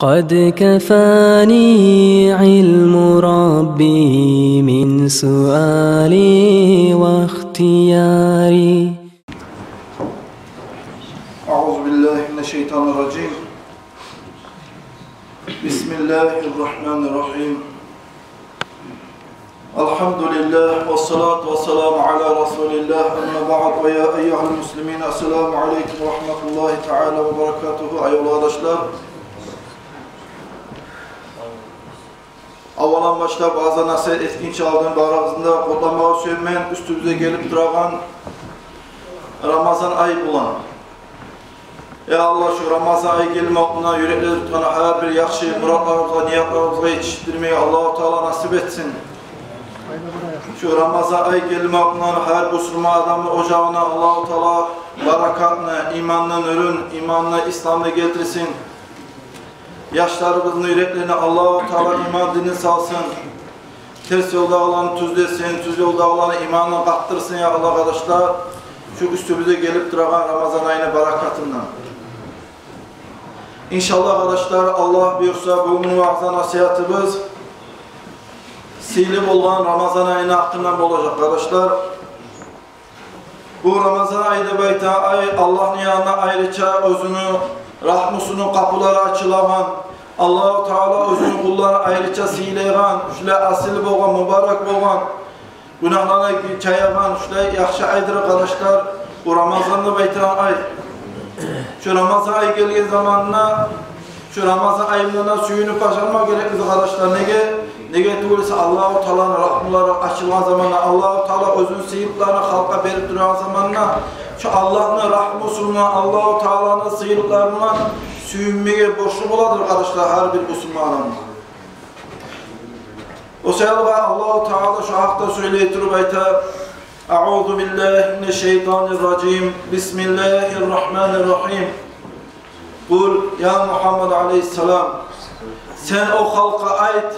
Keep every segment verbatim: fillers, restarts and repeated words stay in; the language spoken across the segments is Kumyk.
قد كفاني علم ربي من سؤالي واختياري. أعوذ بالله من الشيطان الرجيم. بسم الله الرحمن الرحيم. الحمد لله والصلاة والسلام على رسول الله، أما بعد، ويا أيها المسلمين، السلام عليكم ورحمة الله تعالى وبركاته. Аявлу къардашлар, аввалан башлап, ваъза-насигьат этгинче алдын барыгъызны да къутламагъа сюемен уьстюбюзге гелип турагъан Рамазан ай булан. Я Аллагь, шу Рамазан ай гелмек булан юреклерде тутгъан гьар бир яхшы муратларыбызгъа, ниятларыбызгъа етишдирмеге Аллагьу Таала насип этсин. Шу Рамазан ай гелмек булан гьар бусурман адамны ожагъына Аллагьу Таала баракатны, иманны нюрюн, иманны, исламны гелтирсин. Яшларыбызны юреклерине Аллагьу Таала иман динин салсын. Терс ёлдагъыланы тюзлесин, тюз ёлдагъыланы иманын къатдырсын, я Аллагь, къардашлар, шу уьстюбюзге гелип турагъан Рамазан айны баракатындан. Иншаллагь, къардашлар, Аллагь буюрса, бугюнгю ваъза-насигьатыбыз сыйлы болгъан Рамазан айны гьакъындан болажакъ, къардашлар. Бу Рамазан ай деп айтагъан ай Аллагьны янында айрыча оьзюню рагьмусуну къапулары ачылагъан, Аллагьу Таала оьзюню къулларын айрыча сыйлайгъан, шулай асил болгъан, мубарак болгъан, гюнагьланы чаягъан шулай яхшы айдыр, къардашлар, бу Рамазан деп айтагъан ай. Шу Рамазан ай гелген заманда, шу Рамазан айында сююнюп башарма герекбиз, къардашлар. Неге? Неге тюгюл эсе, Аллагьу Тааланы рагьмулары ачылгъан заманда, Аллагьу Таала оьзюню сыйлыкъларын халкъгъа берип турагъан заманда, шу Аллагьны рагьмусундан, Аллагьу Тааланы сыйлыкъларындан сююнмеге борчлу боладыр, къардашлар, гьар бир бусурман адам. О саялы Аллагьу Таала шу гьакъда сёйлей туруп айта: أعوذ بالله من الشيطان الرجيم. بسم الله الرحمن الرحيم. قل, я Мухаммад алейгьиссалам, сен о халкъгъа айт: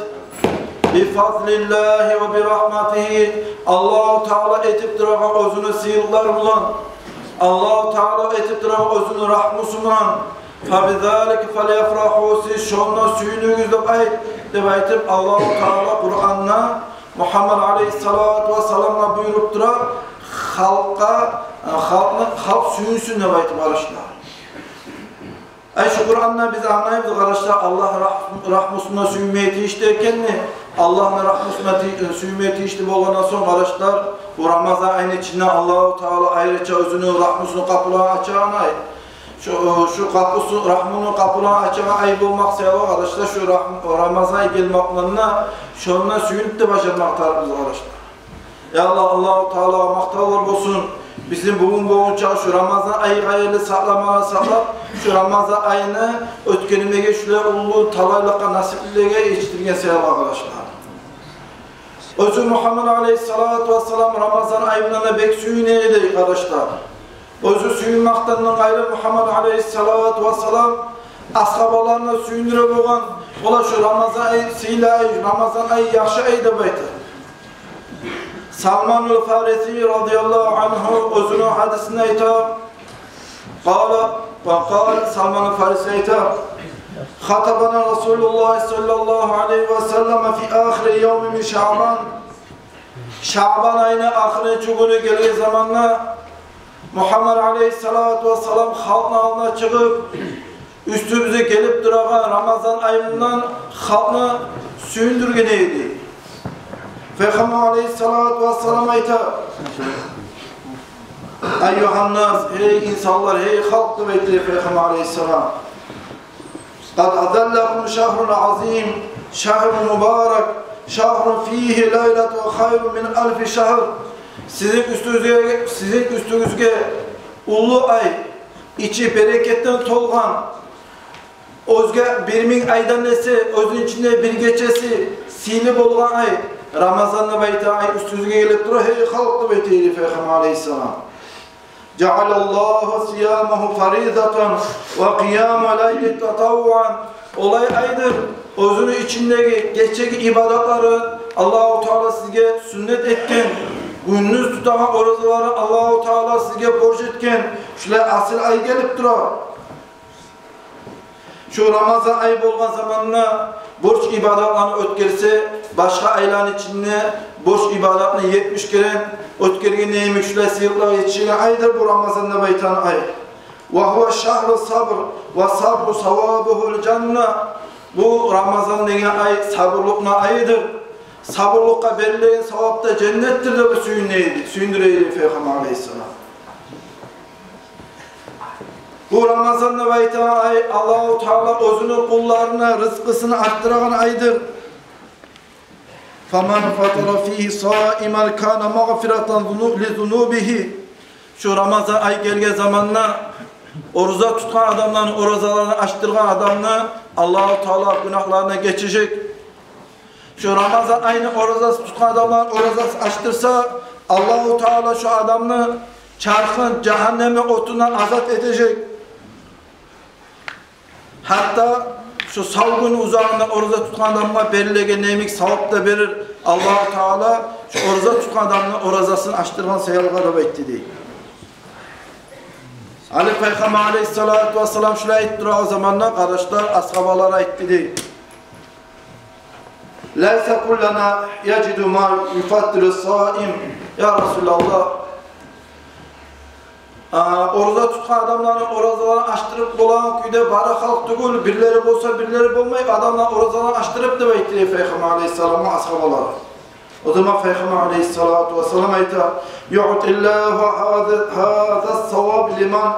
بفضل الله وبرحمته, Аллагьу Таала этип турагъан оьзюню сыйлыкълары булан, Аллагьу Таала этип турагъан оьзюню рагьмусу булан, فبذلك فليفرحوا, сиз шондан сююнюгюз деп айт, деп айтып, Аллагьу Таала Къуранда Мухаммад алейгьиссалату вассаламгъа буюруп тура, халкъгъа, э, халкъны, халкъ сююнсюн деп айтып, къардашлар. Ай, шу Къурандан биз англайбыз, къардашлар, Аллагь рагь-, рагьмусуна сююнмеге тийишли экенни, Аллагьны рагьмусуна ти-, э, сююнмеге тийишли болгъандан сонг, къардашлар, бу Рамазан айны ичинде Аллагьу Таала айрыча оьзюню рагьмусуну къапуларын ачагъан ай. Шу, шу къапусу, рагьмуну къапуларын ачагъан ай болмакъ саялы, къардашлар, шу рагь-, Рамазан ай гелмек булан да шондан сююнюп де башармакъ тарыкъбыз, къардашлар. Я Аллагь, Аллагьу Таалагъа макътавлар болсун, бизин бугюн болгъунча шу Рамазан айгъа ерли сакъламагъа сакълап, шу Рамазан айны оьтгермеге шулай уллу талайлыкъгъа, насиплилиге етишдирген саялы, къардашлар. Оьзю Мухаммад алейгьиссалату вассалам Рамазан ай булан да бек сююне эди, къардашлар. Оьзю сююнмекден къайры, Мухаммад алейгьиссалату вассалам асгьабаларын да сююндюре болгъан. Олар шу Рамазан ай сыйлы ай, Рамазан ай яхшы ай деп айта. Салманул Фариси радияллагьу ангьу оьзюню гьадисинде айта, قال, وقال, Салманул Фариси айта: خطبنا رسول الله صلى الله عليه وسلم في آخر يوم من شعبان. Шаъбан айны ахырынчы гюню гелген заманда Мухаммад алейгьиссалату вассалам халкъны алдына чыгъып, уьстюбюзге гелип турагъан Рамазан айындан халкъны сююндюрген эди. Пайхаммар алейгьиссалату вассалам айта: أيها الناس, гьей инсанлар, гьей халкъ, деп айтды Пайхаммар алейгьиссалам. قد أظلكم شهر عظيم، شهر مبارك، شهر فيه ليلة خير من ألف شهر. Сизин уьстюгюзге, сизин уьстюгюзге уллу ай, ичи берекетден толгъан, оьзге бир минг айдан эсе, оьзюню ичинде бир гечеси сыйлы болгъан ай, Рамазан деп айтагъан ай уьстюгюзге гелип тура, гьей халкъ, деп айта эди Пайхаммар алейгьиссалам. جعل الله صيامه فريضة وقيام الليل تطوعا. Олай айдыр, оьзюню ичиндеги гечеги ибадатлары Аллагьу Таала сизге сюннет этген, гюндюз тутагъан оразалары Аллагьу Таала сизге борч этген, шулай асил ай гелип тура. Шу Рамазан ай болгъан заманда борч ибадатланы оьтгерсе, башгъа айланы ичинде борч ибадатны етмиш керен оьтгергендей йимик, шулай сыйлыкълагъа етишеген айдыр бу Рамазан деп айтагъан ай. Ва гьува шагьру сабр, ва сабру савабугьул жанна. Бу Рамазан деген ай сабурлукъну айыдыр. Сабурлукъгъа берилеген савап да женнетдир деп сююндюрейди, сююндюрейди Пайхаммар алейгьиссалам. Бу Рамазан деп айтагъан ай Аллагьу Таала оьзюню къулларына рызкъысын артдырагъан айдыр. Фаман фатара фигьи саиман кана магъфиратан зуну-, ли зунубигьи. Шу Рамазан ай гелген заманда ораза тутгъан адамланы оразаларын ачдыргъан адамны Аллагьу Таала гюнагьларына гечежек. Шу Рамазан айны оразасын тутгъан адамланы оразасын ачдырса, Аллагьу Таала шу адамны чархын жагьаннемни отундан азат этежек. Гьатта шу сав гюн узагъында ораза тутгъан адамгъа берилеген йимик савап да берир Аллагьу Таала, шу ораза тутгъан адамны оразасын ачдыргъан саялгъа деп айтды дей. Гьали Пайхаммар алейгьиссалату вассалам шулай айтып турагъан заманда, къардашлар, асгьабалар айтды дей: «Лайса куллуна яжиду ма юфаттиру саим». Я Расулаллагь, а, ораза тутгъан адамланы оразаларын ачдырып болагъан кюйде бары халкъ тюгюл, бирлери болса, бирлери болмай, адамлар оразаларын ачдырып деп айтды дей Пайхаммар алейгьиссаламгъа асгьабалар. О заман Пайхаммар алейгьиссалату вассалам айта: «Юътиллагьу гьаза, гьаза саваб лиман,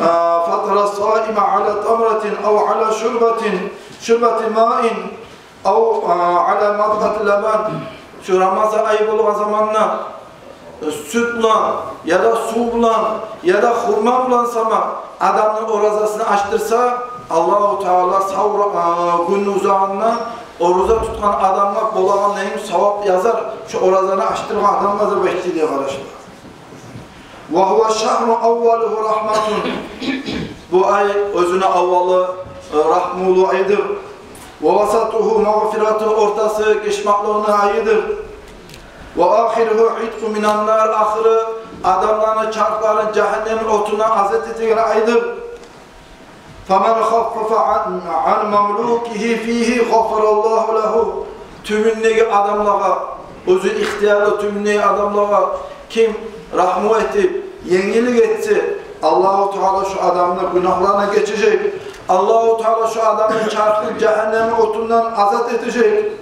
а, фатара саима ала тамратин ав ала шурбатин, шурбати маин, ав, а, ала мадгъати лабан». Шу Рамазан ай болгъан заманда сют булан, яда сув булан, яда хурма булан сама адамны оразасын ачдырса, Аллагьу Таала сав, а, гюнню узагъында ораза тутгъан адамгъа болагъан йимик савап язар шу оразаны ачдыргъан адамгъа деп айтды дей, къардашлар. «Ва гьува шагьру аввалугьу рагьматун». Бу ай оьзюню аввалы, э, рагьмулу айдыр. «Ва васатугьу магъфиратун», ортасы гечмекликни айыдыр. «Ва ахиругьу иткъу минан нар», ахыры адамланы чархларын жагьаннемни отундан азат этеген айдыр. «Фаман хаффафа ан, ан мамлукигьи фигьи гъафараллагьу лагьу». Тюбюндеги адамлагъа, оьзю ихтиярлы тюбюндеги адамлагъа ким рагьму этип, енгиллик этсе, Аллагьу Таала шу адамны гюнагьларына гечежек. Аллагьу Таала шу адамны чархын жагьаннемни отундан азат этежек.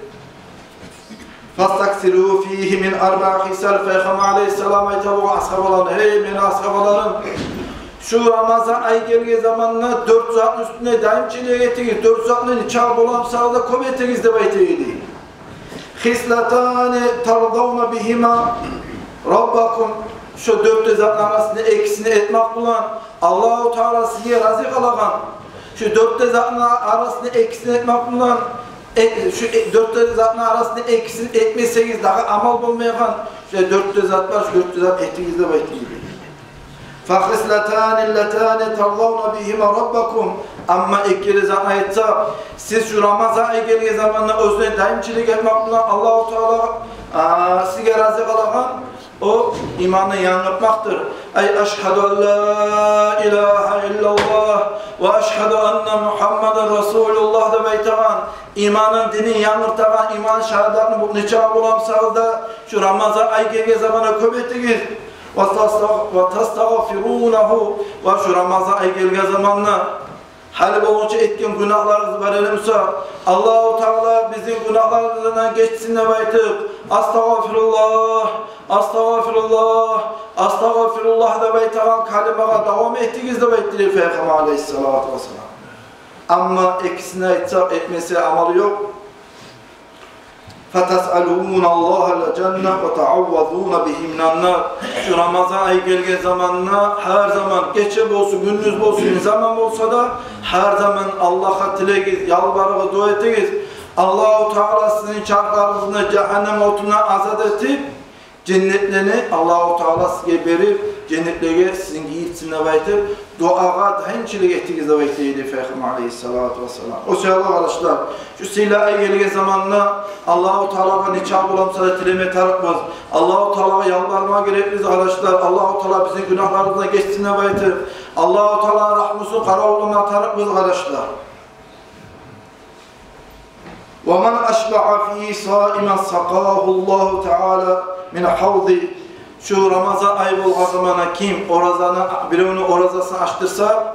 «Фастаксиру фигьи мин арбаъи хисал». Пайхаммар алейгьиссалам айта болгъан асгьабаларына: «Гьей мени асгьабаларым, шу Рамазан ай гелген заманда дёрт затны уьстюнде даимчилик этигиз, дёрт затны нечакъы бола бусагъыз да кёп этигиз», – деп айта эди. «Хислатани тардавна бигьима раббакум». Шу дёрт де затны арасында экисин этмек булан Аллагьу Таала сизге рази къалагъан. Шу дёрт де затны арасында экисин этмек булан, э, шу, э, дёрт де затны арасында экисин этмесегиз дагъы амал болмайгъан. Шу дёрт де зат бар, шу дёрт де зат этигиз деп айтды дей. «Фахислатани ллатани тардавна бигьима раббакум». Амма эки де затны айтса, сиз шу Рамазан ай гелген заманда оьзюне даимчилик этмек булан Аллагьу Таала, а, сизге рази къалагъан, о иманны янгыртмакъдыр. Ай, «Ашгьаду ан ла илагьа иллаллагь ва ашгьаду анна Мугьаммадан расулуллагь» деп айтагъан, иманын, динин янгыртагъан иман шагьадатны бу нечакъы бола бусагъыз да, шу Рамазан ай гелген заманда кёп этигиз. «Ва тастагъ-, ва тастагъфирунагьу», ва шу Рамазан ай гелген заманда гьали болгъунча этген гюнагьларыгъыз бар эди буса, Аллагьу Таала бизин гюнагьларыбыздан гечсин деп айтып, «Астагъфируллагь, астагъфируллагь, астагъфируллагь» деп айтагъан калимагъа давам этигиз деп айтды дей Пайхаммар алейгьиссалату вассалам. Амма экисин айтса, этмесе амалы ёкъ. «Фатасъалуналлагьал жанна ва таъаввазуна бигьи минан нар». Шу Рамазан ай гелген заманда гьар заман, гече болсун, гюндюз болсун, не заман болса да, гьар заман Аллагьгъа тилегиз, ялбарыгъыз, дуа этигиз. Аллагьу Таала сизин чархларыгъызны жагьаннем отундан азат этип, женнетлени Аллагьу Таала сизге берип, женнетлеге сизин гийирсин деп айтып, дуагъа даимчилик этигиз деп айта эди Пайхаммар алейгьиссалату вассалам. О саялы, къардашлар, шу сыйлы ай гелген заманда Аллагьу Таалагъа нечакъы бола буса да тилеме тарыкъбыз. Аллагьу Таалагъа ялбарма герекбиз, къардашлар. Аллагьу Таала бизин гюнагьларыбыздан гечсин деп айтып, Аллагьу Тааланы рагьмусун къаравуллама тарыкъбыз, къардашлар. ومن أشبع في صائما سقاه الله تعالى من حوضي. Шу рамазан ай болгъан заманда ким оразаны, биревню оразасын ачдырса,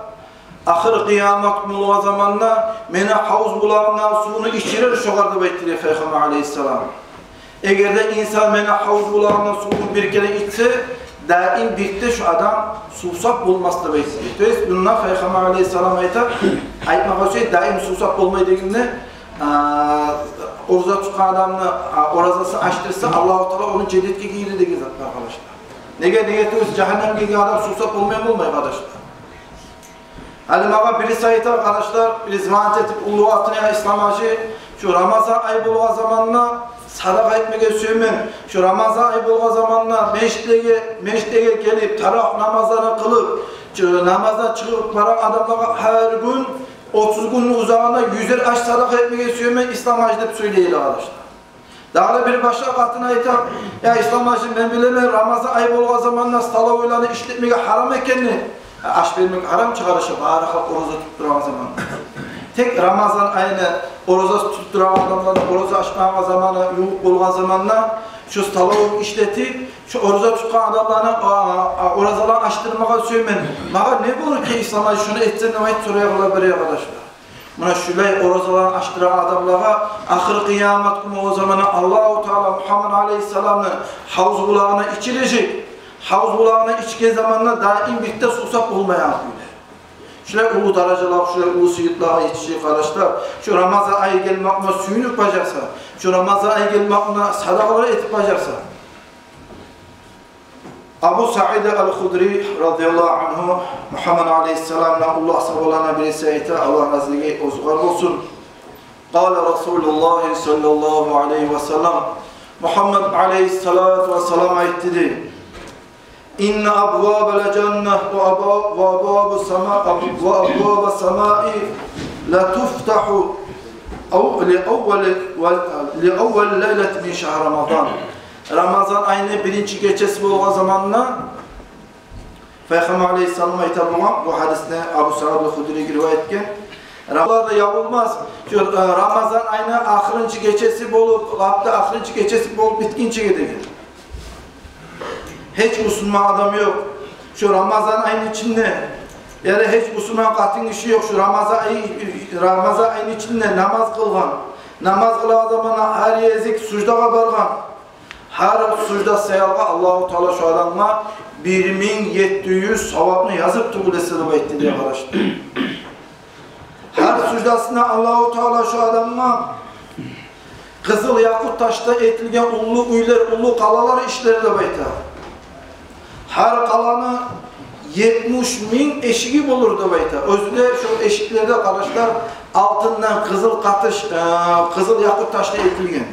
ахыр къыямат гюн болгъан заманда мени гьавуз булагъымдан сувну ичирер шогъар деп айтды дей Пайхаммар алейгьиссалам. Эгер де инсан мени гьавуз булагъымдан сувну бир керен ичсе, даим бирде шу адам сувсап болмас деп айтды дей. То есть мунда Пайхаммар алейгьиссалам айта, айтмагъа сюе, даим сувсап болмай дегенде, а, ораза тутгъан адамны, а, оразасын ачдырса, Аллагьу Таала ону женнетге гийирер деген зат бар, къардашлар. Неге, неге десегиз, жагьаннемге гирген адам сувсап болмай, болмай, къардашлар. Гьали магъа бириси айта, къардашлар, бириси звонить этип, уллу атын я Ислам-гьажи, шу рамазан ай болгъан заманда садагъа этмеге сюемен. Шу рамазан ай болгъан заманда межитлеге, межитлеге гелип, таравигь намазларын къылып, шу намаздан чыгъып барагъан адамлагъа гьар гюн отуз гюнню узагъында юзер аш садагъа этмеге сюемен, Ислам-гьажи, деп сёйлей, къардашлар. Дагъы да бир башгъа къатын айта: «Я Ислам-гьажи, мен билемен, рамазан ай болгъан заманда столовыйланы ишлетмеге гьарам экенни». Аш бермек гьарам чыгъар ша, бары халкъ ораза тутуп турагъан заманда. Тек рамазан айны ораза тутуп турагъан адамланы ораза ачмагъа заманы ювукъ болгъан заманда шу столовыйны ишлетип, шу ораза тутгъан адамланы, а, а, оразаларын ачдырмагъа сюемен. Магъа не болур экен, Ислам-гьажи, шуну этсем деп айтып сорай, къардашлар. Муна шулай оразаларын ачдырагъан адамлагъа ахыр къыямат гюн болгъан заманда Аллагьу Таала Мугьаммад алейгьиссаламны гьавуз булагъына ичирежек. Гьавуз булагъына ичген заманда даим бирде сувсап болмайгъан кюйде. Шулай уллу даражалагъа, шулай уллу сыйлыкълагъа етишежек, къардашлар, шу рамазан ай гелмек булан сююнюп бажарса, шу рамазан ай гелмек булан садагъалар этип бажарса. Абу Саид аль-Худри, радияллагьу ангьу, Мугьаммад алейгьиссаламны уллу асгьабаларындан бириси, айта, Аллагь разилиги оьзюне болсун: قال رسول الله صلى الله عليه وسلم, Мугьаммад алейгьиссалату вассалам айтды дей: إن أبواب الجنة وأبواب السماء وأبواب السماء لتفتح أو لأول لأول ليلة من شهر رمضان. Рамазан айны биринчи гечеси болгъан заманда, Пайхаммар алейгьиссалам айта болгъан, бу гьадисни Абу Саид аль-Худриге риваят этген, рамазан да ябылмас, шу, э, рамазан айны ахырынчы гечеси болуп, лап да ахырынчы гечеси болуп битгинчеге деген. Гьеч мусулман адам ёкъ шу рамазан айны ичинде, яда гьеч мусулман къатын гиши ёкъ шу рамазан ай, рамазан айны ичинде намаз къылгъан, намаз къылагъан заманда гьар гезик суждагъа баргъан, гьар сужда саялгъа Аллагьу Таала шу адамгъа бир минг етти юз савапны язып тюгюл эсе деп айтды дей, къардашлар. Гьар суждасына Аллагьу Таала шу адамгъа къызыл якъут ташдан этилген уллу уьйлер, уллу къалалар ишлер деп айта. Гьар къаланы етмиш минг эшиги болур деп айта. Оьзю де шо эшиклер де, къардашлар, алтындан, къызыл къатыш, э, къызыл якъут ташдан этилген.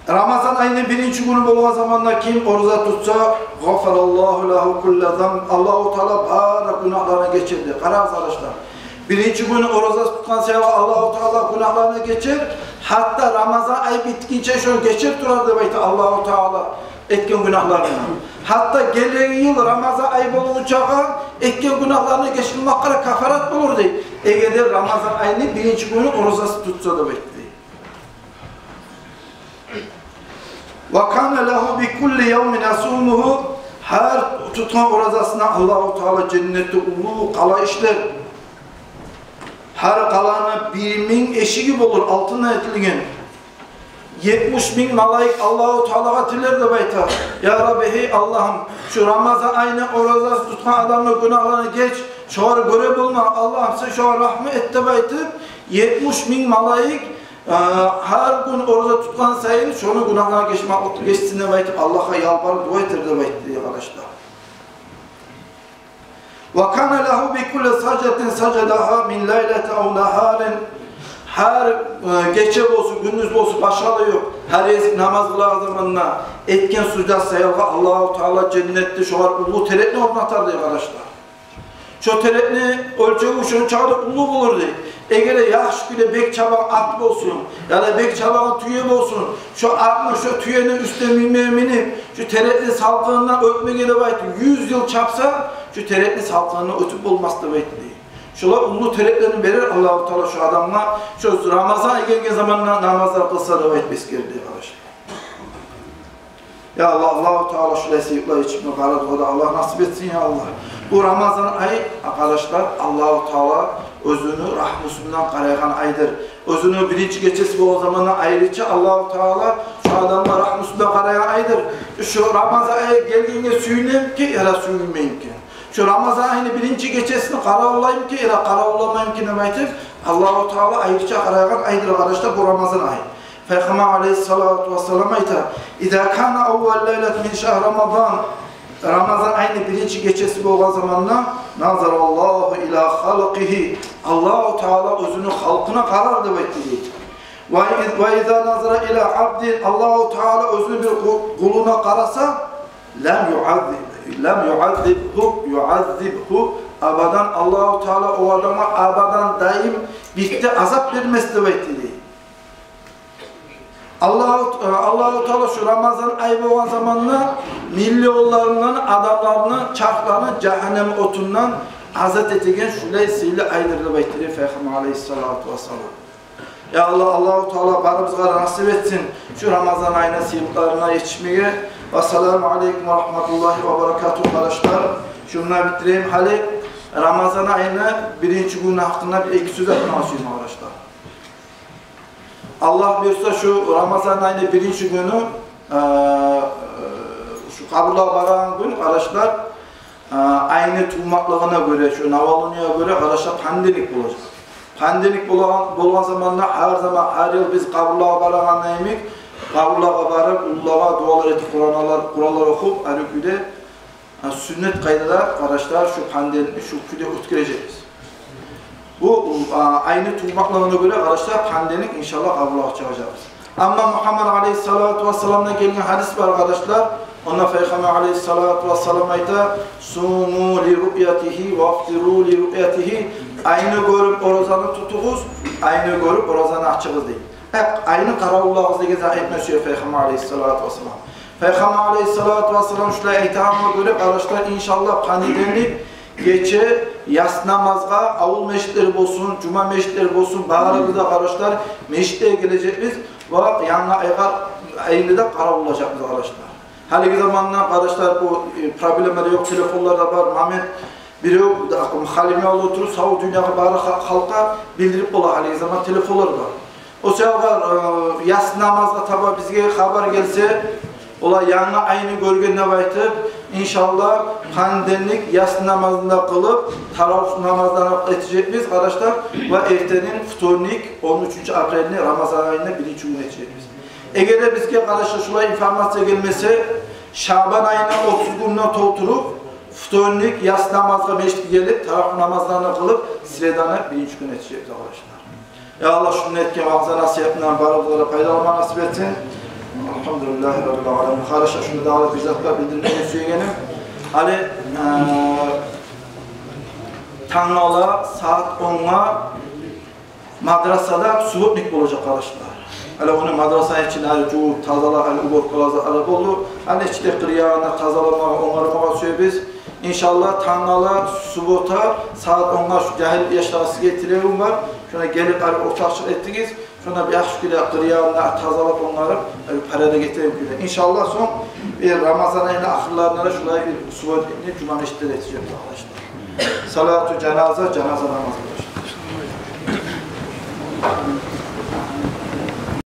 Рамазан айны биринчи гюню болгъан заманда ким ораза тутса, غفر الله له كل ذنب, Аллагьу Таала бары гюнагьларын гечер дей. Къарагъыз, къардашлар, биринчи гюню ораза тутгъан саялы Аллагьу Таала гюнагьларын гечер, гьатта рамазан ай битгинче шону гечер турар деп айта Аллагьу Таала этген гюнагьларын. Гьатта гелеген йыл рамазан ай болгъунчагъа этген гюнагьларына гечилмекликге кафарат болур дей, эгер де рамазан айны биринчи гюню оразасын тутса деп айтды дей. وكان له بكل يوم يصومه, гьар тутгъан оразасына Аллагьу Таала женнетде уллу къала ишлер. Гьар къаланы бир минг эшиги болур, алтындан этилген. Етмиш минг малайик Аллагьу Таалагъа тилер деп айта: «Я Рабби, гьей Аллагьым, шу рамазан айны оразасын тутгъан адамны гюнагьларын геч, шогъар гёре болма, Аллагьым, сен шогъар рагьму эт», – деп айтып, етмиш минг малайик, э, гьар гюн ораза тутгъан сайын шону гюнагьларын гечме, гечсин деп айтып, Аллагьгъа ялбарып дуа этер деп айтды дей, къардашлар. وكان له بكل سجدة سجدها من ليل أو نهار. Гьар, э, гече болсун, гюндюз болсун, башгъалыгъы ёкъ, гьар гезик намаз къылагъан заманда этген сужда саялы Аллагьу Таала женнетде шогъар уллу терекни орнатар дей, къардашлар. Шо терекни оьлчеви шончакъы да уллу болур дей. Эгер де яхшы кюйде бек чабагъан ат болсун, яда бек чабагъан тюе болсун, шо атны, шо тюени уьстюне минмеге минип, шо терекни салкъынындан оьтмеге деп айтып, юз йыл чапса, шо терекни салкъынындан оьтюп болмас деп айтды дей. Шолай уллу тереклени берер Аллагьу Таала шо адамгъа, шо Рамазан ай гелген заманда намазлар къылса деп айтып эсгерди, къардашлар. Я Аллагь, Аллагьу Таала шулай сыйлы ичме барыбызгъа да Аллагь насип этсин, я Аллагь. Бу Рамазан ай, къардашлар, Аллагьу Таала оьзюню рагьмусу булан къарайгъан айдыр. Оьзюню биринчи гечеси болгъан заманда айрыча Аллагьу Таала шо адамгъа рагьмусу булан къарайгъан айдыр. Шо Рамазан ай гелгенге сююнемикен яда сююнмеймикен? Шо Рамазан айны биринчи гечесин къаравуллаймикен яда къаравулламаймикен деп айтып, Аллагьу Таала айрыча къарайгъан айдыр, къардашлар, бу Рамазан ай. Пайхаммар алайгьиссалату вассалам айта: «Иза кана аввал лайлат мин шагьр Рамадан». Рамазан айны биринчи гечеси болгъан заманда, «назараллагьу ила халкъигьи», Аллагьу Таала оьзюню халкъына къарар деп айтды дей. «Ва из-, ва иза назара ила абдин», Аллагьу Таала оьзюню бир къу-, къулуна къараса, «лам юаззиб-, лам юаззибгьу, юаззибгьу абадан», Аллагьу Таала о адамгъа абадан даим бир де азап бермес деп айтды дей. Аллагьу, Аллагьу Таала шо Рамазан ай болгъан заманда миллионларындан адамланы, чархланы жагьаннем отундан азат этеген шулай сыйлы айдыр деп айтды дей Пайхаммар алайгьиссалату вассалам. Я Аллагь, Аллагьу Таала барыбызгъа да насип этсин шо Рамазан айны сыйлыкъларына етишмеге. Вассаламу алейкум ва рагьматуллагьи ва баракатугь, къардашлар. Шунда битирейим гьали. Рамазан айны биринчи гюню гьакъында бир-эки сёз айтмагъа сюемен, къардашлар. Аллагь буюрса, шо Рамазан айны биринчи гюню, э, шо къабурлагъа барагъан гюн, къардашлар, э, айны тувмакълыгъына гёре, шо новолуниеге гёре, къардашлар, понедельник болажакъ. Понедельник болагъан, болгъан заманда, гьар заман, гьар йыл биз къабурлагъа барагъанда йимик, къабурлагъа барып, уллулагъа дуалар этип, Къуранлар, Къуранлар охуп, гьар кюйде, гьа, сюннет къайдада, къардашлар, шо понедельник шо кюйде оьтгережекбиз. Бу, а, айны тувмакълыгъына гёре, къардашлар, понедельник, иншаллагь, къабурлагъа чыгъажакъбыз. Амма Мугьаммад алайгьиссалату вассаламдан гелген гьадис бар, къардашлар. Онда Пайхаммар алайгьиссалату вассалам айта: «Суму ли руъятигьи ва афтиру ли руъятигьи». Айны гёрюп оразаны тутугъуз, айны гёрюп оразаны ачыгъыз, дей. Э, айны къаравуллагъыз деген зат айтма сюе Пайхаммар алайгьиссалату вассалам. Пайхаммар алайгьиссалату вассалам шулай айтагъангъа гёре, къардашлар, иншаллагь, понедельник гече яссы намазгъа, авул межитлери болсун, жума межитлери болсун, барыбыз да, къардашлар, межитге гележекбиз ва янгы айгъа, айны да къаравуллажакъбыз, къардашлар. Гьалиги заманда, къардашлар, бу, э, проблема да ёкъ, телефонлар да бар, момент бирев де, акъым, халималда олтуруп, сав дюньягъа бары ха-, халкъгъа билдирип бола, гьалиги заман телефонлар бар. О саялы, э, яссы намазгъа таба бизге хабар гелсе, олар янгы айны гёрген деп айтып, иншаллагь, понедельник яссы намазын да къылып, таравигь намазларын да этежекбиз, къардашлар, ва эртенин, вторник, он уьчюнчю апрельни, Рамазан айны биринчи гюню этежекбиз. Эгер де бизге, къардашлар, шулай информация гелмесе, Шабан айны отуз гюнюн толтуруп, вторник яссы намазгъа межитге гелип, таравигь намазларын къылып, среданы биринчи гюн этежекбиз, къардашлар. Я Аллагь, шунда этген ваъза-насигьатындан барыбызгъа да пайдаланма насип этсин. Алгьамдулиллагьи раббил аламин. Къардашлар, шунда дагъы бир затлар билдирмеге сюегеним. Гьали, э, тангала сагьат онгъа мадрасада субботник болажакъ, къардашлар. Гьали ону мадрасаны ичин гьали жувуп, тазалап, гьали уборкалар, затлар болду. Гьали ичи де къыр-ягъын тазаламагъа, онгармагъа сюебиз. Иншаллагь, тангала суббота сагьат онгъа шу жагьил яшларгъа сизге тилевюм бар. Шонда гелип, гьали ортакъчылыкъ этигиз. Шонда бир яхшы кюйде къыр-ягъын тазалап, онгарып, гьали порядок этеген кюйде. Иншаллагь, сонг бир Рамазан айны ахырларында да шулай бир субботникни жума межитде этежекбиз, къардашлар. Салату жаназа, жаназа намазы.